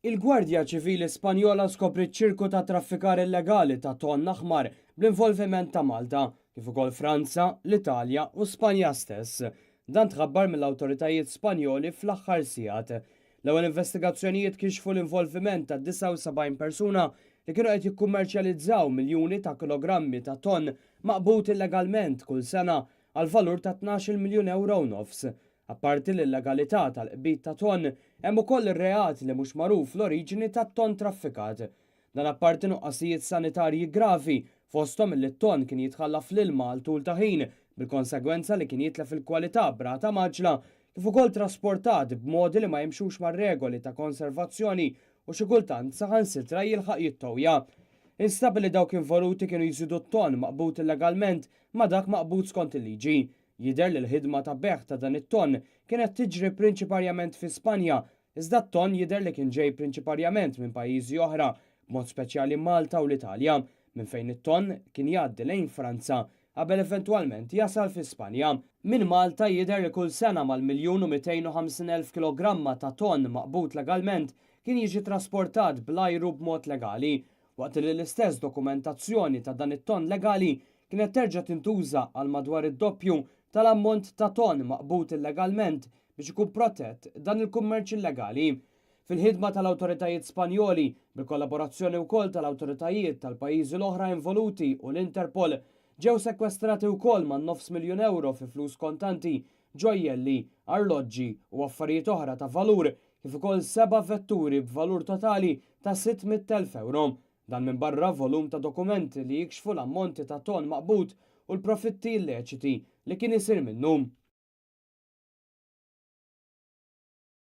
Il-Gwardja Ċivili Spanjola skopriet ċirku ta' traffikar illegali ta' tonn aħmar bl-involviment ta' Malta, kif ukoll Franza, l-Italja u Spanja stess. Dan tħabbar mill-awtoritajiet Spanjoli fl-aħħar sigħat. L-ewwel investigazzjonijiet kixfu l-involviment ta' 79 persuna li kienu qed jikkummerċjalizzaw miljuni ta' kilogrammi ta' tonn maqbud illegalment kull sena għal valur ta' 12-il miljun ewro u nofs. Apparti l-illegalità tal-qbid ta' tonn, hemm ukoll ir-reat li mhux magħruf l-oriġini tat-tonn traffikat. Dan apparti nuqqasijiet sanitarji gravi, fosthom illi t-tonn kien jitħalla fl-ilma għal tul ta' ħin, bil-konsegwenza li kien jitlef il-kwalità b'rata mgħaġġla, kif ukoll trasportat b'modi li ma jimxux mar-regoli ta' konservazzjoni u xi kultant saħansitra jilħaq jittowja. Instab li dawk involuti kienu jżidu t-tonn maqbud illegalment ma' dak maqbud skont il-liġi. Jidher li l-ħidma ta' bejgħ ta' dan it-tonn kienet tiġri prinċiparjament fi Spanja, iżda t-tonn jidher li kien ġej prinċiparjament minn pajjiżi oħra, b'mod speċjali Malta u l-Italja, minn fejn it-tonn kien jgħaddi lejn Franza qabel eventwalment jasal fi Spanja. Minn Malta jidher li kull sena mal-miljun u 250,000 kilogramma ta' tonn maqbud legalment kien jiġi trasportat bl-ajru b'mod legali, waqt li l-istess dokumentazzjoni ta' dan it-tonn legali kienet terġa' tintuża għal madwar id-doppju tal-ammont ta' tonn maqbud illegalment biex ikun protett dan il-kummerċ illegali. Fil-ħidma tal-awtoritajiet Spanjoli, bil-kollaborazzjoni wkoll tal-awtoritajiet tal-pajjiżi l-oħra involuti u l-Interpol, ġew sekwestrati wkoll man-nofs miljun ewro fi flus kontanti, ġojjelli, arloġġi u affarijiet oħra ta' valur, kif ukoll seba' vetturi b'valur totali ta' 600,000 ewro. Dan minbarra volum ta' dokumenti li jikxfu l-ammonti ta' tonn maqbud u l-profitti illeċiti li kien isir minnu.